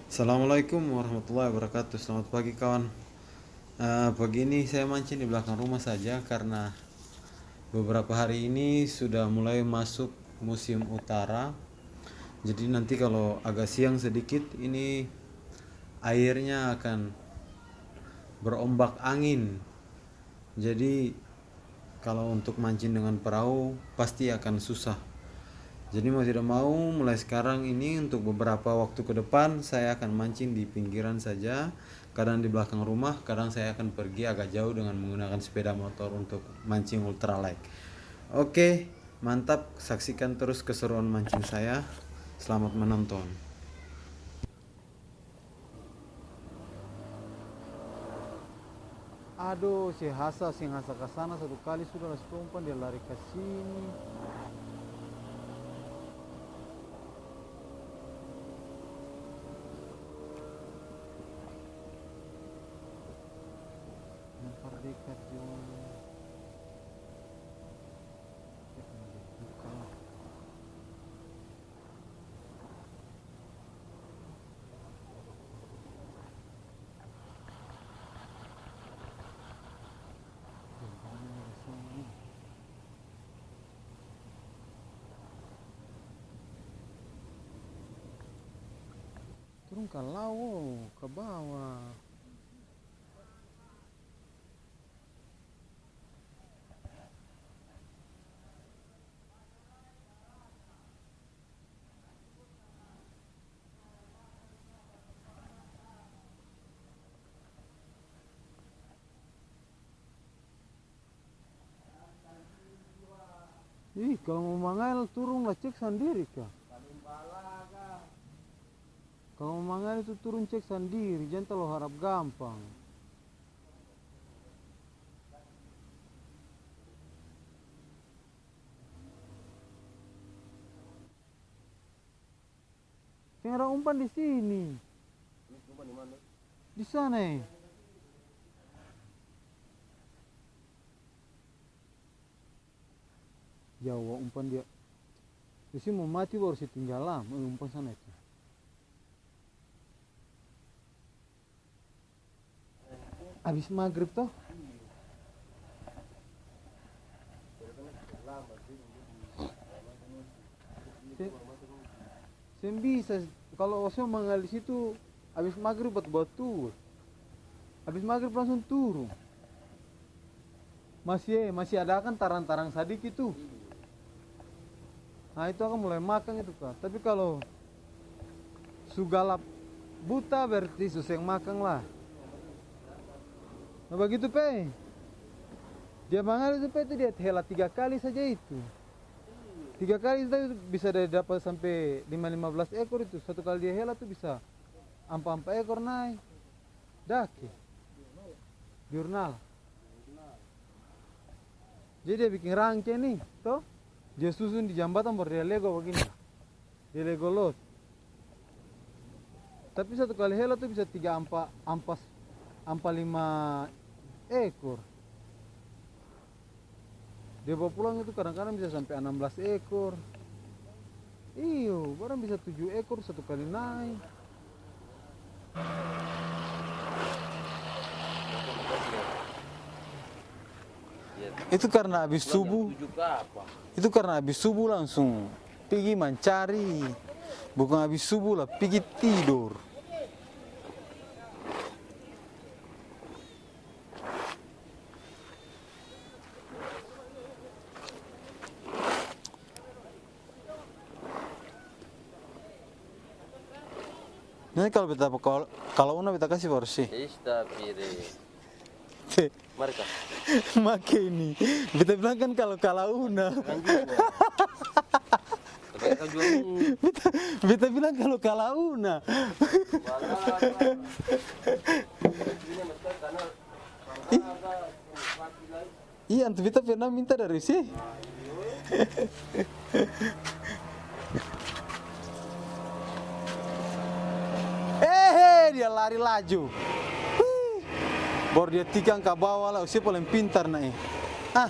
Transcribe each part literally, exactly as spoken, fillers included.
Assalamualaikum warahmatullahi wabarakatuh. Selamat pagi, kawan. Eh, pagi ini saya mancing di belakang rumah saja karena beberapa hari ini sudah mulai masuk musim utara. Jadi nanti kalau agak siang sedikit, ini airnya akan berombak angin. Jadi, kalau untuk mancing dengan perahu, pasti akan susah. Jadi, mau tidak mau, mulai sekarang ini untuk beberapa waktu ke depan, saya akan mancing di pinggiran saja, kadang di belakang rumah, kadang saya akan pergi agak jauh dengan menggunakan sepeda motor untuk mancing ultralight. Oke, mantap, saksikan terus keseruan mancing saya. Selamat menonton. Aduh, seng hasa, seng hasa kasana satu kali sudah, la su umpan dia lari kasini. Lempar dekat jua. Turung ka lao, ka bawa. Ih, kalo mo mangael turung la cek sandiri ka. Kalo mo mangael itu turung cek sandiri, jang talalu harap gampang. Seng ada umpan di sini. Di sana, e. Jawa umpan dia. Di sini mo mati baru se tinggal lam, e, umpan sana itu. Abis magrib to? Se-, seng bisa, kalo ose mangal di situ, abis magrib batul-batul. Abis magrib langsung turung. Masih, e, masih ada akang tarang-tarang sadiki tu. Nah, itu akang mulai makang itu, ka. Tapi kalo su galap buta, berarti su seng makang la. Nah, bagitu pe dia mangalu itu pe, itu dia hela tiga kali saja itu. Tiga kali itu bisa da-, dapa sampe lima, lima belas ekor itu. Satu kali dia hela tu bisa ampa, ampa ekor nae. Dake. Jurnal. Jadi dia biking rangke ni, to. Dia susun di jambatan baru dia lego bagini. Dia lego lot. Tapi satu kali hela tu bisa tiga, ampa, ampas, ampa lima ekor. Dia bawa pulang itu kadang-kadang bisa sampe anam belas ekor. Iyo, barang bisa tuju ekor satu kali nae. Itu karna abis subuh, itu karna abis subuh langsung pigi mancari, bukang abis subuh la pigi tidor. Ini kalo beta, kalo, kalo una beta kasi baru se. Ista pire. Te. Mari ka. Make ini. Beta bilang kan kalo kala una. Kan juga. Tapi kan juga ini. Beta, beta bilang kalo kala una. Wala. Ini maksudnya karena Ih. Iya, antu beta pernah minta dari se. Ehe, dia lari laju. Wih. Baru dia tikang ka bawa la, ose paling pintar na e. Ah.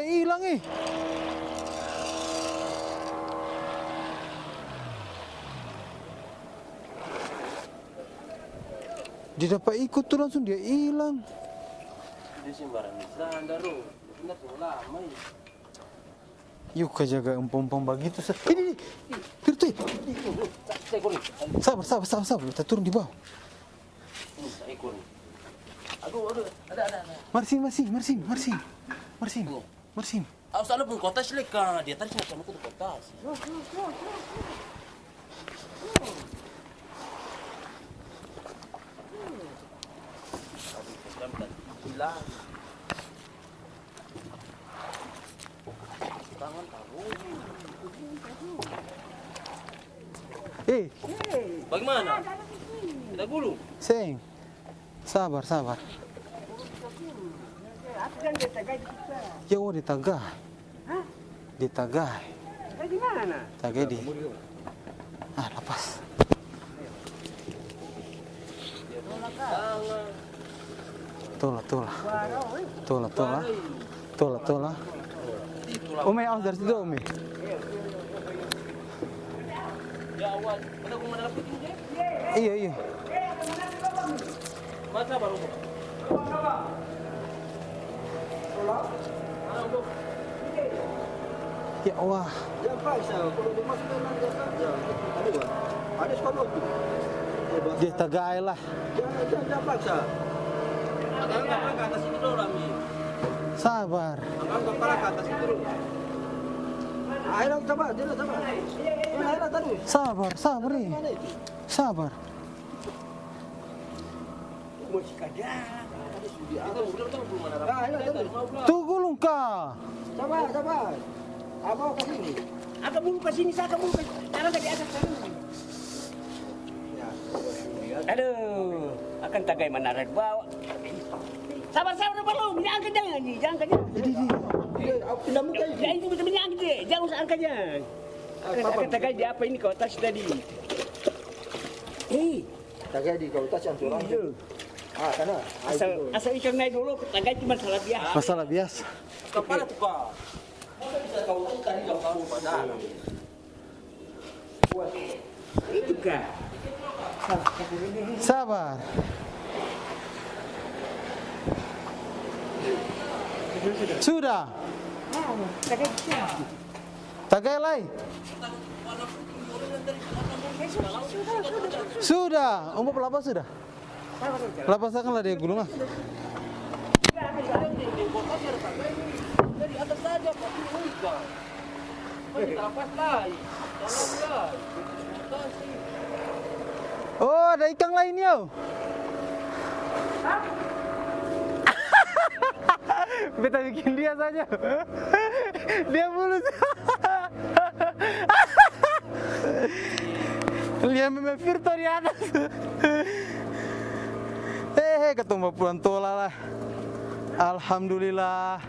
dia ilang, e. Dia dapa iko tu langsung dia ilang. Dia sembarang di sana, Ro. Benar, tunggu lama, e. Yuka jaga empong-empong bagitu sa-, ini, ini, Pirtu, e. Sabar, sabar, sabar, sabar. Beta turun di bawa. Ini sa ekor ni. Aduh, aduh, ada, ada, ada. Mari sini, mari sini, mari sini, mari sini. Mari sini, mari sini. Awas, ada pung kotas leka. Dia tadi sini sama kutu kotas. Hilang. Eh. Bagimana? Kita gulung? Seng. Sabar, sabar. Ya, oh, di taga. Hah? Di taga. Taga di mana? Taga di. Ah, lapas. Tola, tola. Tola, tola. Tola, tola. Umi, awas dari situ, Umi. Iya, iya. Ya Allah. Dia tagai lah. Sabar. Sabar, sabar, eh. Sabar. Tu gulung ka. Sabar, sabar. Abang ka sini. Akang bulu ka sini, sa akang bulu ka sini. Tangan ka di atas, tangan. Aduh, akang tagai manara di bawa. Sabar, sabar, balong. Jang angka, jang, jang angka, jang. Ini, ini. Ya, itu betul, jang angka, jang usah angka, jang. Akang tagai di apa ini, kau tas tadi. Eh. Tagai di kau tas yang orang. Iya. Ah, sana. Ah, asal, itu. Asal ikang naik dulu, tagai cuma salah biasa. Masalah biasa. Kepala tuh, Pak. Masa bisa kau tas tadi, kau tahu, Pak? Itu kah? Sabar. Sudah. Tagai lai. Sudah. Ombo pung lapa sudah. Lapas akang lah dia gulung ah. Oh, ada ikang lain yo. Beta bikin dia saja. Dia mulus. Lia meme Firto di atas. Hehe, katong bapulang tola lah. Alhamdulillah.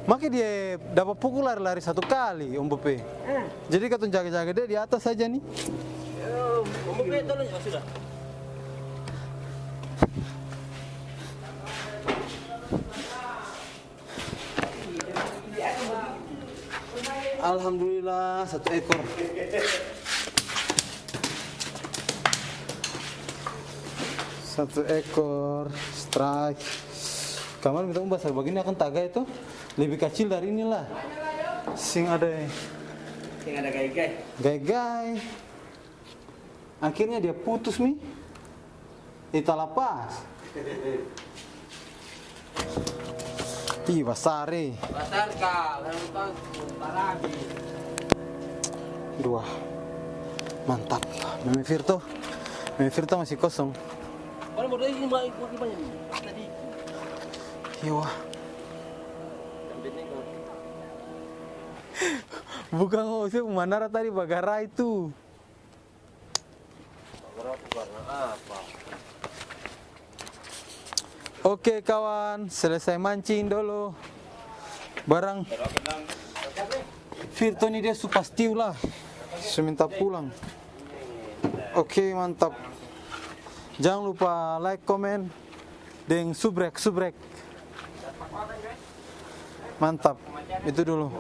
Make dia dapa pukul lari-lari satu kali, Om Bope. Jadi katong jaga-jaga dia di atas saja ni. Om Bope, tolong, oh, sudah. Alhamdulillah, satu ekor. Satu ekor, strike. Kaman beta basar bagini akang tagai to, lebih kacil dari ini lah. Seng ada, seng ada gai-gai. Gai-gai. Akhirnya dia putus ni. Ita lapas. Ih, basar e. Basar ka, lalu tau, parah abis. Dua. Mantap. Meme Firto. Meme Firto masih kosong. Mana modal ini, Mak? Ini banyak ni. Tadi. Iya, wah. Bukang, oh, se manara tadi bagarai tu. Oke kawan, selesai mancing dolo. Barang Firto ni dia su pastiu lah, su minta pulang. Oke, mantap. Jang lupa like, komen, deng subrek, subrek. Mantap. Itu dulu.